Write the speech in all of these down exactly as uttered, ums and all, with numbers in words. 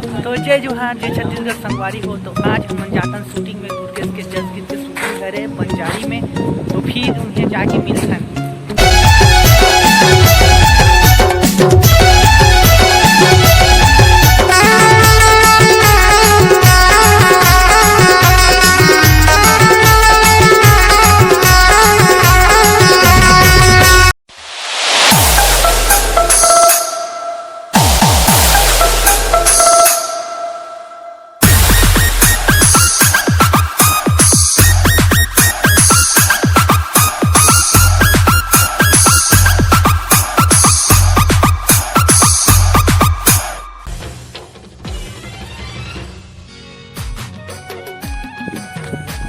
तो जय जोहार, जय छत्तीसगढ़ संगवारी हो। तो आज हमन जातन शूटिंग में, दुर्गेश के जस गीत के शूटिंग करे बंजारी में। तो फिर उन्हें जाके मिलथन।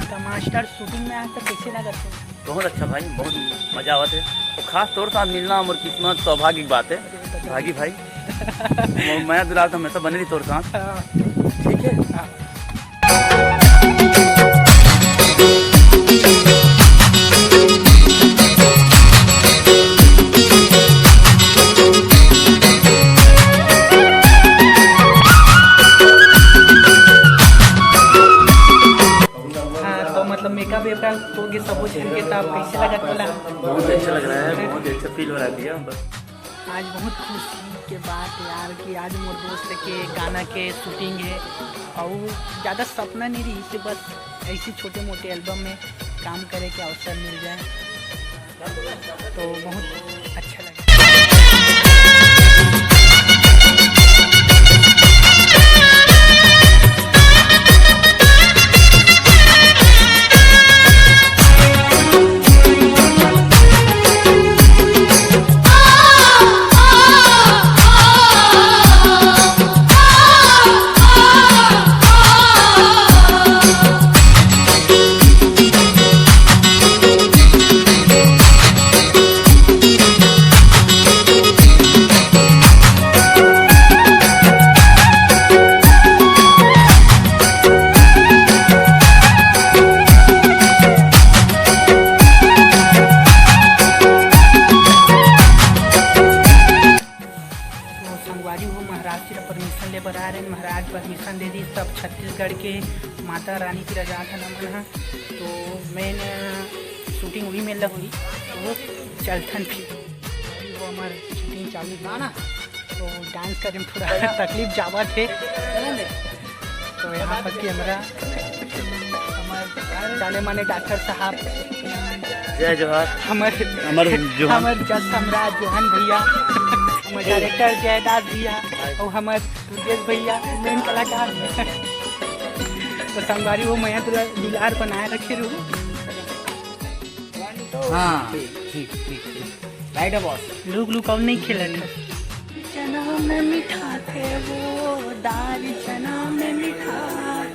तो मास्टर, शूटिंग में आज तक कैसे लगा तुम? बहुत अच्छा भाई, बहुत मजा आवत है। तो खास तौर से आज मिलना हमर किस्मत, सौभाग्य की बात है। भागी भाई, मया दुलार तो हमेशा बने रही तोर साथ। हाँ। ठीक है। हाँ। हाँ, तो मतलब मेकअप वेकअप हो गए सब झन के, तब कैसे लगा तोला? बहुत अच्छा लग रहा है, बहुत ही अच्छा फील हो रहा है भैया। बस आज बहुत खुशी के बात यार कि आज मोर दोस्त के गाना के शूटिंग है और ज़्यादा सपना नहीं रही से, बस ऐसी छोटे मोटे एल्बम में काम करे के अवसर मिल जाए तो बहुत अच्छा लगे। तो संगवारी हो, महाराज जी ला परमिशन ले बर आ रहे, महाराज परमिशन दे दी, तब छत्तीसगढ़ के माता रानी की रजा था नमन हा। तो मेन शूटिंग हुई मेला हुई, तो चलथन फिर। अभी वो हमार शूटिंग चालू हुआ ना, तो डांस करे में थोड़ा तकलीफ जावत है। तो यहाँ पर कैमरा, हमार जाने माने डॉक्टर साहब, जय जोहार। हमर हमर जोहान। हमर जस सम्राट जोहान भैया, हमर डायरेक्टर जयदास भैया और हमर दुर्गेश भैया मेन कलाकार। तो संगवारी हो, मया दुलार बनाए रखे रहू। हाँ, ठीक, ठीक, ठीक। राइट है बॉस। लुक लुक और नहीं खेलत है। चना में मिठास है वो, दाल चना में मिठास।